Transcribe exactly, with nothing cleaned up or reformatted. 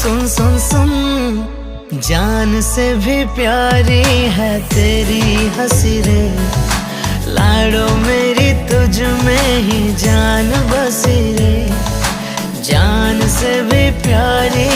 सुन सुन सुन, जान से भी प्यारी है तेरी हंसी रे। लाड़ो मेरी तुझ में ही जान बसी रे। जान से भी प्यारी